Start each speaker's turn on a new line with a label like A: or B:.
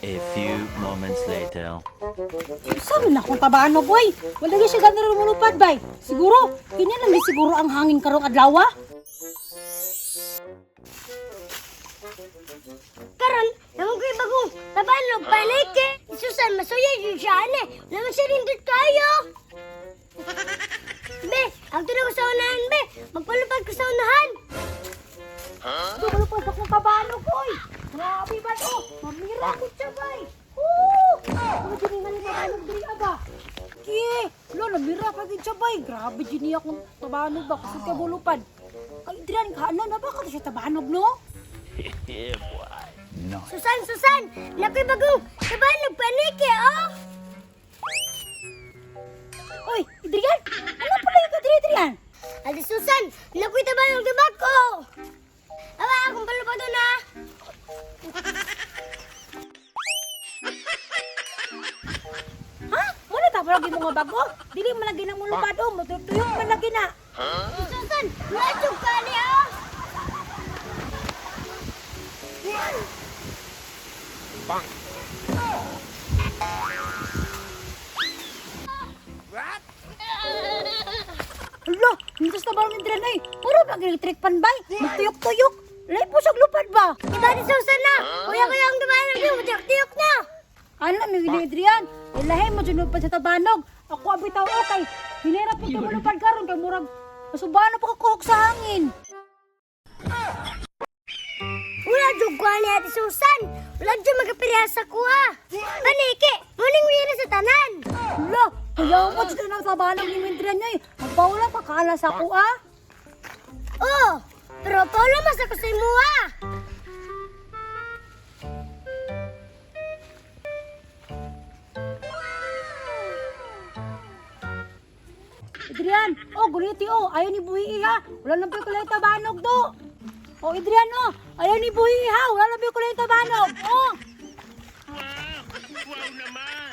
A: A few moments later.
B: Sa man akong tabanog, boy. Wala gyud siya ganun mulupad, bay. Siguro, kini lang ni siguro ang hangin karong adlaw.
C: Karon, naman ko'y bagong tabanog palike. Susan, masuya yun siya, ane. Wala man siya nindot kayo. Be, ang ko sa unahan, be. Magpalupad ko sa unahan.
B: Mulupad akong tabanog, oy. Grabe ba, oh. Mamira ko siya, bay. Oh! Ano dili nga ni tabanog diri aba? Ki, lo namira pa gid siya, bay. Grabe jud niya akong tabanog ba kusog ka mulupad. Kay Adrian, kaano na ba ka siya tabanog, no?
A: Yeah, boy. Nice.
C: Susan, Susan, nako'y bagong tabanog panike, oh.
B: Oy, Adrian! Ano pala yung kadiri, Adrian?
C: Ate Susan, nako'y tabanog tabako. Awa, akong palupad na.
B: Ha? Wala ta palagi mga bago? Dili man lagi nang mulupad o, mutuyok man lagi na.
C: Susan, masuk kali, oh.
B: Hala, mintas na ba ang Adrian ay? Puro ba electric pan bay? Magtuyok-tuyok. Lay po siyang lupad ba?
C: Iba ni Susan na. Kuya kuya ang tabanog yun, tuyok-tuyok na.
B: Ano ni Adrian? Ilahin mo dyan lupad sa tabanog. Ako abitaw okay. Hinirap po ito lupad karon kay murag masubano pa kakuhok sa hangin.
C: Wala jud ko ni Ate Susan. Wala jud magkapareha sa kuha. Paniki, muning wira sa tanan.
B: Hala, kuya mo dyan ang tabanog ni Adrian niya eh. Magpawala pa kaala sa ako ah.
C: Oh, pero paulo mas ako sa imuha.
B: Adrian, oh guliti oh, ayaw ni buhi ha. Wala na ba kulay tabanog do. Oh Adrian oh, ayaw ni buhi ha. Wala na ba kulay tabanog. Oh.
D: Wow naman!